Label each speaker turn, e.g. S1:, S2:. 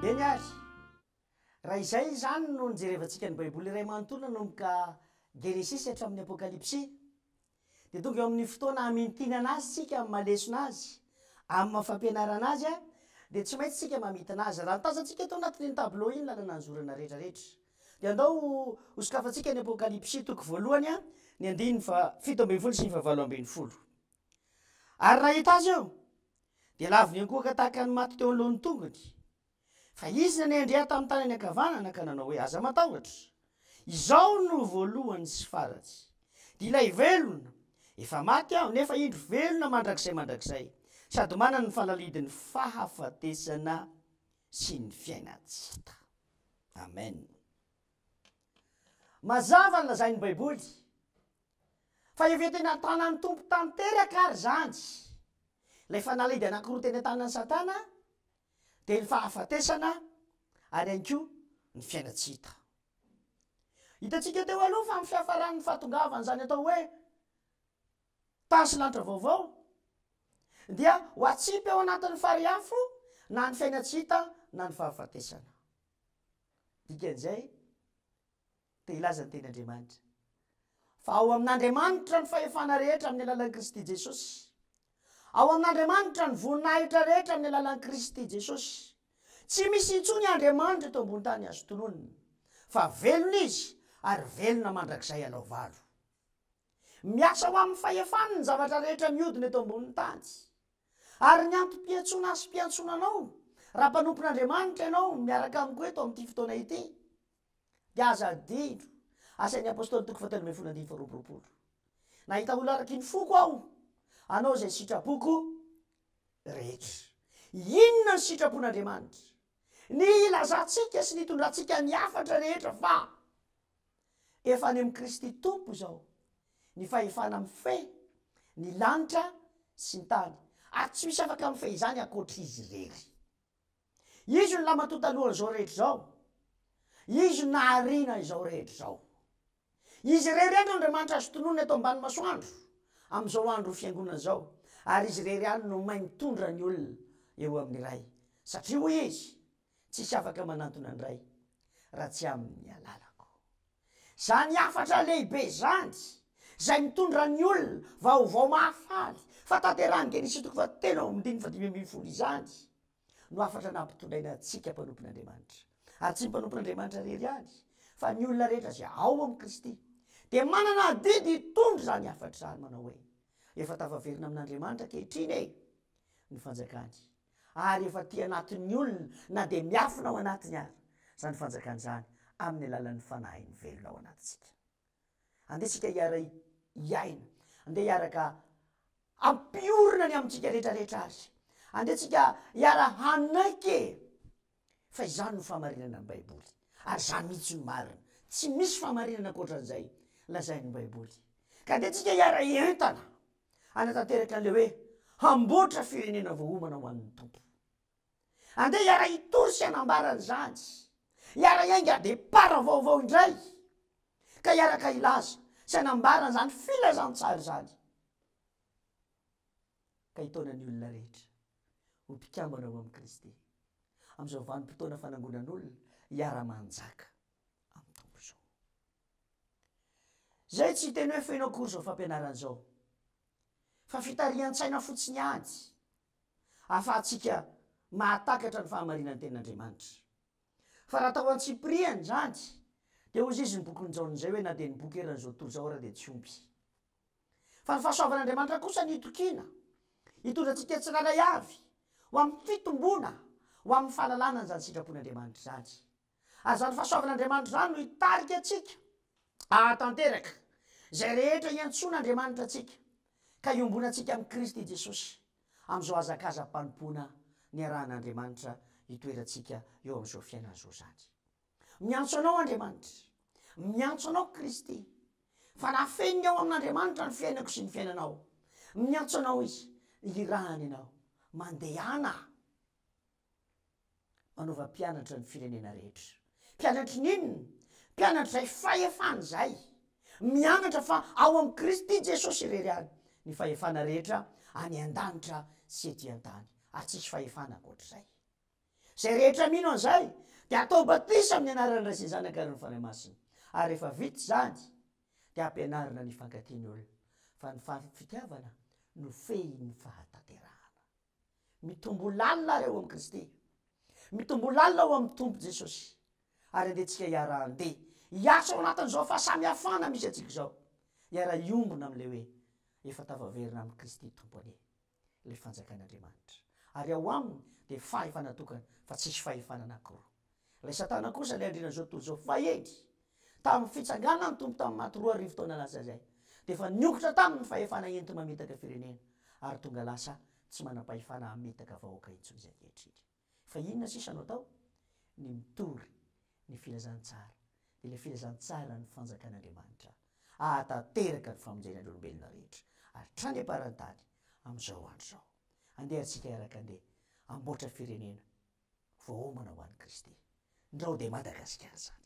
S1: Eny ary, raha izay izany no nijerevantsika ny Baiboly iray manontolo nanomboka Genesisy hatramin'ny Apokalypsy, dia tonga eo amin'ny fotoana hamintinana azy isika amin'ny maha lesona azy, amin'ny maha fampianarana azy, dia tsy maintsy isika mamintina azy. Raha ny tazantsika tao anatin'iny tableau iny lalana nizorana rehetra rehetra. Dia andao hosokafantsika ny Apokalypsy toko voalohany, ny andininy faha 17 sy ny faha 18. Ary nahita azy aho, dia lavo niankohoka tahaka ny maty teo anoloan'ny tongony. Fa izy nanendry ahy tamin'ny tanany ankavanana ka nanao hoe, Aza matahotra, izao no voalohany sy farany, dia ilay velona, efa maty aho, nefa indro velona mandrakizay mandrakizay, sady manana ny fanalahidin'ny fahafatesana sy ny fiainan-tsy hita. Amen. Mazava ny lazain'ny Baiboly fa efa teny an-tanan'ny Tompo tanteraka ary izany ilay fanalahidy anankiroa teny an-tanan'i Satana dia ny fahafatesana ary ihany koa ny fiainan-tsy hita. Hitantsika teo aloha fa ny fiafaran'ny fahatongavan'izany atao hoe tany sy lanitra vaovao dia ho atsipy ao anatin'ny farihy afo na ny fiainan-tsy hita na ny fahafatesana. Dikan'izay, te hilaza ny teny Andriamanitra fa ao amin'Andriamanitra ny fahefana rehetra amin'ny alalan'i Kristy Jesosy. Ao amin'Andriamanitra ny voninahitra rehetra amin'ny alalan'i Kristy Jesosy. Tsy misy intsony Andriamanitra eto ambony tany azo tononina, fa velona Izy ary velona mandrakizay alao valo. Miasa ho amin'ny fahefany ny zavatra rehetra mihodina eto ambonin'ny tany. Ary ny antom-piantsoana azy mpiantsoana anao, raha mpanompon'Andriamanitra ianao miaraka amiko eto amin'ity fotoana ity, dia aza adino, Asan'ny Apostoly toko fahatelo ambin'ny folo andininy faharoa amby roapolo. Nahita olona araky ny foko aho, hanao izay sitrapoko rehetra. Inona ny sitrapon'Andriamanitra? Ny hilazantsika sy ny hitondrantsika ny hafatra rehetra fa Efa any amin'i Kristy Tompo izao ny fahefana mifehy ny lanitra sy ny tany, ary tsy misy afaka mifehy izany ankoatr'Izy irery. Izy no lamatoa talohan'izao rehetra izao. Izy no nahariana izao rehetra izao. Izy irery ihany no Andriamanitra azo tononina eto ambany masoandro amin'izao andro fiangonana izao, ary Izy irery ihany no mahay mitondra ny olona eo amin'ny Ray, satria hoy Izy, Tsisy afaka manantona ny Ray raha tsy amin'ny alalako. Izany hafatra lehibe izany, izay mitondra ny olona vaovao mahafaly fa tanterahin'ny Genesisy toko fahatelo andininy fahadimy ambin'ny folo izany, no hafatra nampitondraina antsika mpanompon'Andriamanitra. Ary tsy ny mpanompon'Andriamanitra irery ihany, fa ny olona rehetra izay ao amin'i Kristy dia manana adidy hitondra izany hafatra izany manao hoe, Efa tafaverina amin'Andriamanitra ankehitriny e! ny fanjakany. Ary efa aty anatin'ny olona na dia miafina ao anatiny ary izany fanjakana izany amin'ny alalan'ny Fanahiny velona ao anatintsika. Andeha isika hiara hiaina, andeha hiaraka hampiorina ny amintsika rehetra rehetra ary. Andeha isika hiara hanaiky e! Fa izany no fahamarinana ny Baiboly. Ary izany mihitsy no marina. Tsy misy fahamarinana ankoatran'izay lazain'ny Baiboly. Ka andeha tsika hiara-hientana hanatanteraka an'ilay hoe hamboatra firenena voaomana ho an'ny Tompo. Andeha hiara-hitory sy hanambara an'izany. Hiara-hiainga départ vaovao indray. Ka hiaraka hilaza sy hanambara an'izany filazantsara izany. Ka hitaona ny olona rehetra ho mpikambana ao amin'i Kristy amin'izao vanim-potoana fanangonan'olona hiara-manjaka amin'ny Tompo izao. Izay tsy hiteny hoe feno akory izao fampianarana izao, fa fitarihan-tsaina fotsiny ihany ahafahantsika mahatakatra ny fahamarinan'ny Tenin'Andriamanitra. Fa raha atao antsipiriany izany, dia hozy izy ny bokin'i Jaona izay hoe na dia ny boky eran'izao tontolo izao ara dia tsy omby. Fa ny fahasoavan'Andriamanitra kosa no itokiana, hitondra antsika tsirairay avy ho amin'ny fitomboana ho amin'ny fahalalana an'izany sitrapon'Andriamanitra izany. Ary izany fahasoavan'Andriamanitra izany no hitarika antsika hahatanteraka izay rehetra iantsoan'Andriamanitra antsika, ka hiombonantsika amin'i Kristy Jesosy amin'izao hazakazam-panompoana niarahan'Andriamanitra hitoerantsika eo amin'izao fiainana izao izany. Miantso anao Andriamanitra. Miantso anao Kristy. Fa nafeniny ao amin'Andriamanitra ny fiainako sy ny fiainanao. Miantso anao Izy. Irahany ianao. Mandehana. Manaova mpianatra ny firenena rehetra. Mpianatry ny inona? Mpianatra izay fahefana izay. Mianatra fa ao amin'i Kristy Jesosy irery ihany ny fahefana rehetra any an-danitra sy ety an-tany. Ary tsisy fahefana ankoatr'izay. Izay rehetra mino an'izay dia atao batisa amin'ny anaran'ny Ray sy ny Zanaka ary ny Fanahy Masina. Ary rehefa vita izany dia ampianarina ny hifankatia ny olona, fa ny fitiavana no fehin'ny fahatanterahana. Mitombo lalina ary ao amin'i Kristy. Mitombo lalina ao amin'ny Tompo Jesosy. Ary andeha tsika hiara-handeha, hiasa ao anatin'izao fahasamihafana misy antsika izao. Hiara-hiombona amin'ilay hoe efa tafaverina amin'i Kristy Tompo anie ilay fanjakan'Andriamanitra. Ary ao aminy dia fahefana tokana fa tsisy fahefana anankiroa. Ilay Satana kosa ilay andrian'izao tontolo izao fahely. Tamin'ny fitsanganan'ny Tompo tamin'ny maty 2000 taona lasa izay, dia efa niongotra taminy ny fahefana enti-mamitaka firenena, ary tonga lasa tsy manam-pahefana hamitaka vahoaka intsony izy ankehitriny. Fa inona sisa no atao? Ny mitory ny filazantsara, dia ilay filazantsaran'ny fanjakan'Andriamanitra, hahatanteraka ny famonjena ny olombelona rehetra, hatrany am-paran'ny tany, amin'izao andro izao. Andeha antsika hiaraka andeha hamboatra firenena voaomana ho an'i Kristy. Ndrao dia Madagasikara izany.